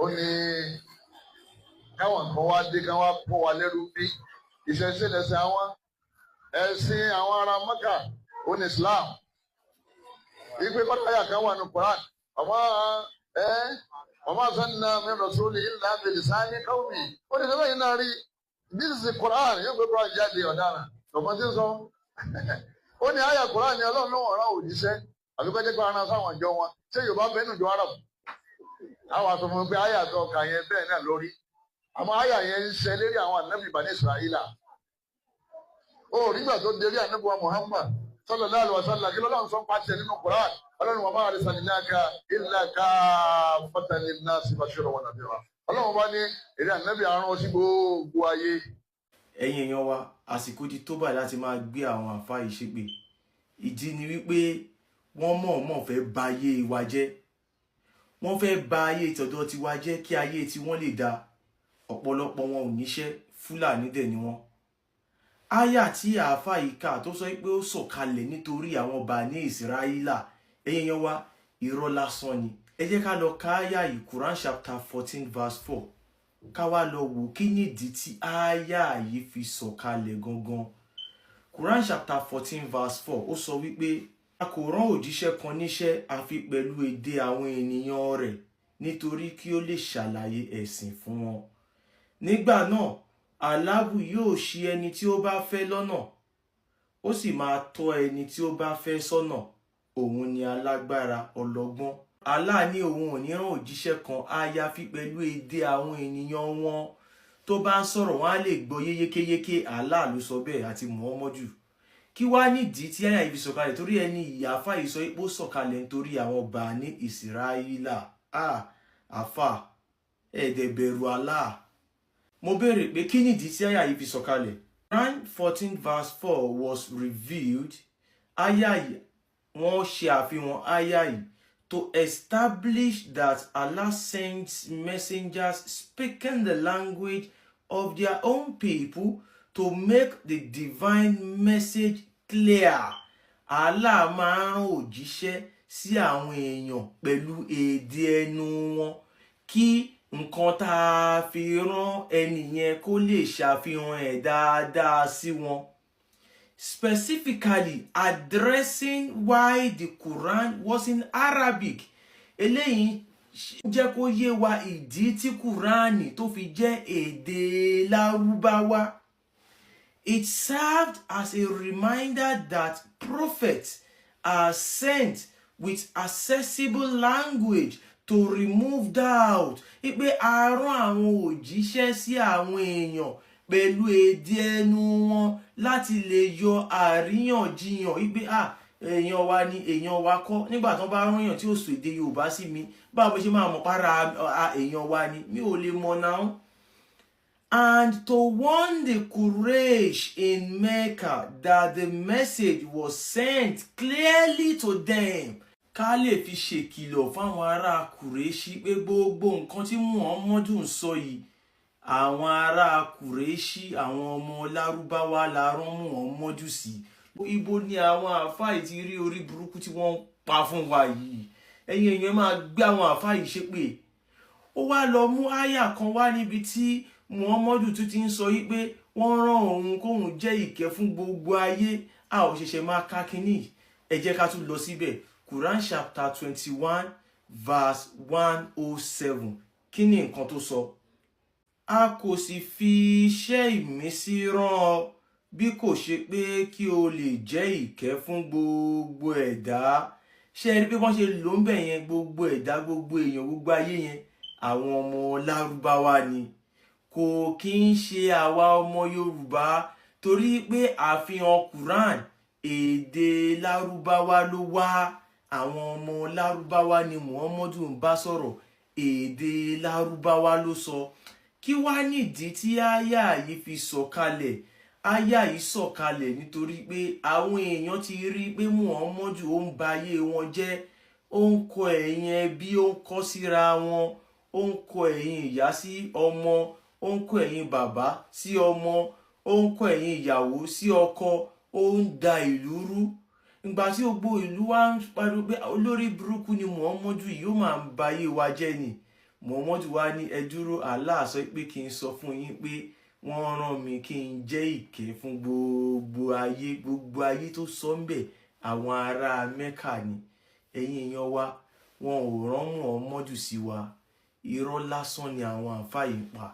Ó ní káwọn kan wá dé, káwọn wá kó wa lẹ́rú. Bí ìṣẹ̀ṣe lẹ̀sìn àwọn, ẹ̀sìn àwọn ará Mẹ́kà ó ní Islam. Ìpè kọ́tàyà kan wà ní Quran, ọmọ ẹ ọmọ arsalna min rasuli illa bilisani qawmi. Ó ní sọ́dọ̀ yìí náà rí, this is the Quran. Yóò gbé Quran jáde, ọ̀daràn ọmọ tí ń sọ. Ó ní àyà Quran ní Ọlọ́run ló wọ̀n rán òjíṣẹ́ àbíkọ́jẹ́ pé ara sáwọn ìjọ wọn. Ṣé Yorùbá bẹ́ẹ̀ nù jọ Arab? Àwọn àtọ̀ fún mi pé àyà tó kà yẹn bẹ́ẹ̀ náà lórí, àmọ́ àyà yẹn ń ṣe lérí àwọn ànábì Bani Israila. Ó nígbà tó dérí ànábì wa Muhammad sallallahu alaihi wasallam, kí lọ́lọ́run sọ pàṣẹ nínú Quran? Ọlọ́run wa ma arsalnaka illa kaffatan linnasi bashiran wa nadhira. Ọlọ́run bá ní èrè ànábì àrùn ọtí gbogbo ayé. Ẹ̀yin èèyàn wa, àsìkò ti tó báyìí láti máa gbé àwọn àfáà yìí ṣépè. Ìdí ni wípé wọ́n mọ̀ọ́mọ̀ fẹ́ ba ayé wa jẹ́. Wọ́n fẹ́ ba ayé tọ̀dọ̀ tiwa jẹ́ kí ayé tí wọ́n lè da. Ọ̀pọ̀lọpọ̀ wọn ò níṣẹ́, Fúlàní dẹ̀ ni wọ́n. Áyà tí àáfàá yìí kà tó sọ pé ó sọ̀kalẹ̀ nítorí àwọn Bani Ìsíráílà, ẹ̀yin èèyàn wa, irọ́ lásán ni. Ẹ jẹ́ ká lọ ka áyà yìí, Quran chapter 14 verse 4, ká wá lọ wò kí nìdí tí áyà yìí fi sọ̀kalẹ̀ gangan. Quran chapter 14 verse 4, ó sọ wípé a kò rán òjíṣẹ́ kan níṣẹ́ àfi pẹ̀lú èdè àwọn ènìyàn rẹ̀, nítorí kí ó lè ṣàlàyé ẹ̀sìn fún wọn. Nígbà náà, Aláàbù yóò ṣì ẹni tí ó bá fẹ́ lọ́nà, ó sì máa tọ́ ẹni tí ó bá fẹ́ sọ́nà. Òun ni alágbára, ọlọ́gbọ́n. Allah ní òun ò ní rán òjíṣẹ́ kan àyàfi pẹ̀lú èdè àwọn ènìyàn wọn. Tó bá ń sọ̀rọ̀, wọn á lè gbọ́ yékéyéké. Allah ló sọ bẹ́ẹ̀ àti Muhammadu. Kí wá nídìí tí àyà yìí fi sọ̀kalẹ̀? Torí ẹni ìyáfà yìí sọ pé ó sọ̀kalẹ̀ nítorí àwọn Bani Ìsíráílà. Ah, àfà, ẹ̀ẹ́dẹ̀ bẹ̀rù Allah. Mo béèrè pé kí nìdí tí àyà yìí fi sọ̀kalẹ̀? Quran 14 verse 4 was revealed. Àyà yìí, wọ́n ṣe àfihàn àyà yìí to establish that Allah sends messengers speaking the language of their own people to make the divine message clear. Allah máa ń rán òjíṣẹ́ sí àwọn èèyàn pẹ̀lú èdè ẹnu wọn kí nǹkan tá a fi rán ẹni yẹn kó lè ṣàfihàn ẹ̀ dáadáa sí wọn. Specifically addressing why the Quran was in Arabic. Eléyìí jẹ́ kó yé wa ìdí tí Kùránì tó fi jẹ́ èdè Lárúbáwá. It served as a reminder that prophets are sent with accessible language to remove doubt. Wípé a rán àwọn òjíṣẹ́ sí àwọn èèyàn pẹ̀lú èdè ẹnu wọn láti lè yọ àríyànjiyàn wípé, ah, èèyàn wa ni, èèyàn wa kọ́. Nígbà tó bá rán èèyàn tí ó sọ èdè Yorùbá sí mi, báwo mo ṣe máa mọ̀ para èèyàn wa ni? Mi ò lè mọ̀ náà. And to warn the Quraysh in Mecca that the message was sent clearly to them. Ká lè fi ṣèkìlọ̀ fáwọn ará Kùrẹ́ṣí pé gbogbo nǹkan tí Muhammadu ń sọ yìí, àwọn ará Kùrẹ́ṣí, àwọn ọmọ Lárúbáwá la rán Muhammadu sí. Ibo ni àwọn àáfàá yìí ti rí orí burúkú tí wọ́n ń pa fún wa yìí? Ẹ̀yin èèyàn, máa gbé àwọn àáfàá yìí ṣépè. Ó wá lọ mú àyà kan wá níbi tí Muhammadu tún ti ń sọ yìí pé wọ́n rán òun kóun jẹ́ ìkẹ́ fún gbogbo ayé. A ò ṣẹ̀ṣẹ̀ máa ka kínní. Ẹ jẹ́ ká tún lọ síbẹ̀, Quran chapter 21 verse 107. Kí ni nǹkan tó sọ? A kò sì fi iṣẹ́ ìmísí rán ọ bí kò ṣe pé kí o lè jẹ́ ìkẹ́ fún gbogbo ẹ̀dá. Ṣé ẹ rí pé wọ́n ṣe lò ń bẹ̀ yẹn, gbogbo ẹ̀dá, gbogbo èèyàn, gbogbo ayé yẹn, àwọn ọmọ Lárúbáwá ni, kò kí ń ṣe àwa ọmọ Yorùbá, torí pé àfihàn Quran, èdè Lárúbáwá ló wá. Àwọn ọmọ Lárúbáwá ni Muhammadu ń bá sọ̀rọ̀, èdè Lárúbáwá ló sọ. Kí wá nídìí tí àyà yìí fi sọ̀kalẹ̀? Àyà yìí sọ̀kalẹ̀ nítorí pé àwọn èèyàn ti rí pé Muhammadu ó ń ba ayé wọn jẹ́. Ó ń kọ ẹ̀yìn ẹbí, ó ń kọ síra wọn, ó ń kọ ẹ̀yìn ìyá sí ọmọ, ó ń kọ ẹ̀yìn bàbá sí ọmọ, ó ń kọ ẹ̀yìn ìyàwó sí ọkọ, ó ń da ìlú rú. Ìgbà tí gbogbo ìlú wa ń pariwo pé olórí burúkú ni Muhammadu yìí, ó máa ń ba ayé wa jẹ́ ni. Muhammadu wá ní, "Ẹ dúró, Allah sọ pé kí n sọ fún yín pé wọ́n rán mi kí n jẹ́ ìkẹ́ fún gbogbo ayé." Gbogbo ayé tó sọ ń bẹ̀, àwọn ará Mẹ́kà ni. Ẹ̀yin èèyàn wa, wọn ò rán Muhammadu sí wa. Irọ́ lásán ni àwọn àǹfààní yìí pa.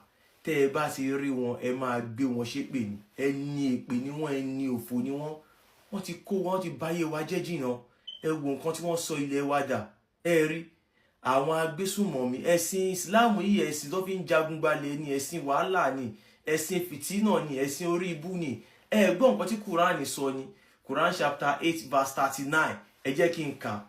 Tẹ́ ẹ bá ti rí wọn, ẹ máa gbé wọn ṣépè ní. Ẹni èpè ni wọ́n, ẹni òfò ni wọ́n. Wọ́n ti kó wọ́n ti báyé wa jẹ́ jìnnà. Ẹ wo nǹkan tí wọ́n sọ ilẹ̀ wa dà. Ẹ rí àwọn agbésùmọ̀mí. Ẹ̀sìn Islam yìí, ẹ̀sìn tó fi ń jagun gbalẹ̀ ni, ẹ̀sìn wàhálà ni, ẹ̀sìn fìtínà ni, ẹ̀sìn orí ibú ni. Ẹ gbọ́ nǹkan tí Quran sọ ni. Quran chapter 8 verse 39, ẹ jẹ́ kí n kà.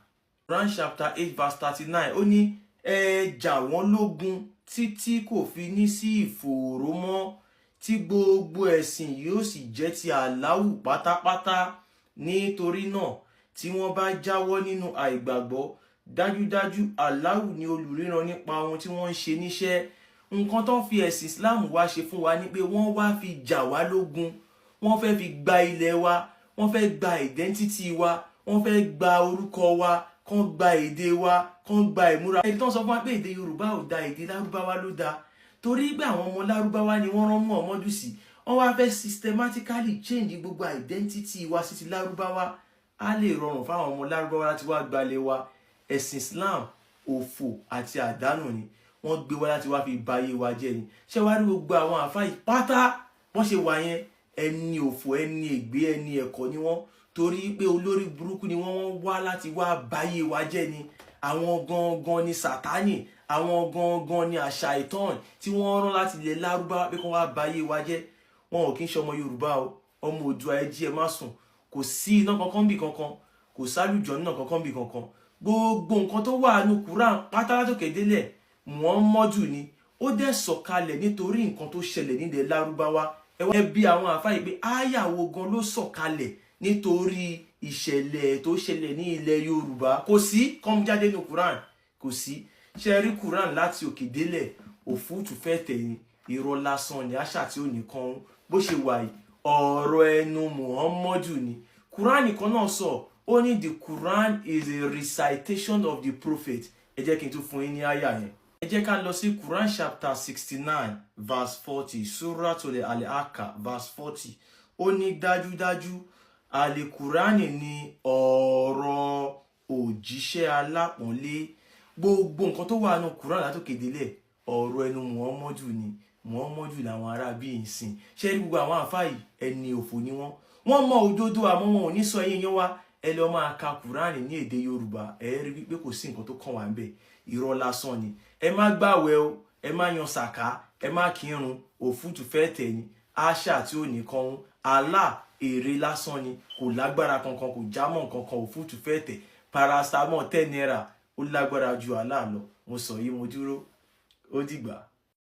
Quran chapter 8 verse 39, ó ní, "Ẹ jà wọ́n lógun títí kò fi ní sí ìfòòró mọ́, tí gbogbo ẹ̀sìn yóò sì jẹ́ ti Aláwù pátápátá. Nítorí náà, tí wọ́n bá jáwọ́ nínú àìgbàgbọ́, dájúdájú Aláwù ni olùríran nípa ohun tí wọ́n ń ṣe níṣẹ́." Nǹkan tó ń fi ẹ̀sìn Islam wá ṣe fún wa ni pé wọ́n wá fi jà wá lógun. Wọ́n fẹ́ fi gba ilẹ̀ wa, wọ́n fẹ́ gba identity wa, wọ́n fẹ́ gba orúkọ wa, kán gba èdè wa, kán gba ìmúra. Ẹni tó ń sọ fún wa pé èdè Yorùbá ò da, èdè Lárúbáwá ló da, torí pé àwọn ọmọ Lárúbáwá ni wọ́n rán Muhammadu sí. Wọ́n wá fẹ́ systematically change gbogbo identity wa sí ti Lárúbáwá. Á lè rọrùn fáwọn ọmọ Lárúbáwá láti wá gbalẹ̀ wa. Ẹ̀sìn Islam, òfò àti àdánù ni wọ́n gbé wá láti wá fi bayé wa jẹ́ ni. Ṣé wàá rí gbogbo àwọn àfáà yìí pátá, wọ́n ṣe wà yẹn, ẹni òfò, ẹni ègbé, ẹni ẹ̀kọ́ ni wọ́n, torí pé olórí burúkú ni wọ́n. Wọ́n wá láti wá bayé wa jẹ́ ni. Àwọn gangan ni Sátánì, àwọn gangan ni àṣà ìtàn tí wọ́n rán láti ilẹ̀ Lárúbáwá pé kí wọ́n wá bayé wa jẹ́. Wọn ò kí ń ṣe ọmọ Yorùbá o. Ọmọ Oòduà, ẹ jí, ẹ má sùn. Kò sí iná kankan bì kankan, kò sálùjọ náà kankan bì kankan. Gbogbo nǹkan tó wà nínú Quran pátá látòkè délẹ̀, Muhammadu ni ó dẹ̀ sọ̀kalẹ̀ nítorí nǹkan tó ṣẹlẹ̀ nílẹ̀ Lárúbáwá. Ẹ wá bí àwọn àfáà yìí pé áyàwó gan ló sọ̀kalẹ̀ nítorí ìṣẹ̀lẹ̀ tó ṣẹlẹ̀ ní ilẹ̀ Yorùbá? Kò sí kọ́mjáde nínú Quran, kò sí. Ṣe rí Quran láti òkè délẹ̀, òfúùtù fẹ́ tẹ̀yìn, irọ́ lásán ni, àṣà tí ò ní kan. Bó ṣe wà yìí, ọ̀rọ̀ ẹnu Muhammadu ni. Quran kan náà sọ, ó ní, "The Quran is a recitation of the prophet." Ẹ jẹ́ kí n tún fún yín ní àyà yẹn. Ẹ jẹ́ ká lọ sí Quran chapter 69 verse 40, Suratul Al-Haqqa verse 40. Ó ní, "Dájúdájú, Alukurani ni ọ̀rọ̀ òjíṣẹ́ alápọ̀nlé." Gbogbo nǹkan tó wà nínú Quran látòkè délẹ̀, ọ̀rọ̀ ẹnu Muhammadu ni. Muhammadu làwọn ará bíi ń sìn. Ṣé rí gbogbo àwọn àfáà yìí, ẹni òfò ni wọ́n. Wọ́n mọ òdodo, àmọ́ wọn ò ní sọ. Ẹ̀yin yẹn wá, ẹ lọ máa ka Quran ní èdè Yorùbá, ẹ rí wípé kò sí nǹkan tó kàn wá ń bẹ̀. Irọ́ lásán ni. Ẹ má gbàwẹ̀ o, ẹ má yan sàká, ẹ má kírun, òfútù fẹ́ tẹ̀ ni, àṣà tí ò ní kan. Allah, èrè lásán ni, kò lágbára kankan, kò jámọ́ kankan, òfútù fẹ́ tẹ̀. Paracetamol ₦10, ó lágbára ju Allah lọ. Mo sọ yìí, mo dúró. Ó dìgbà.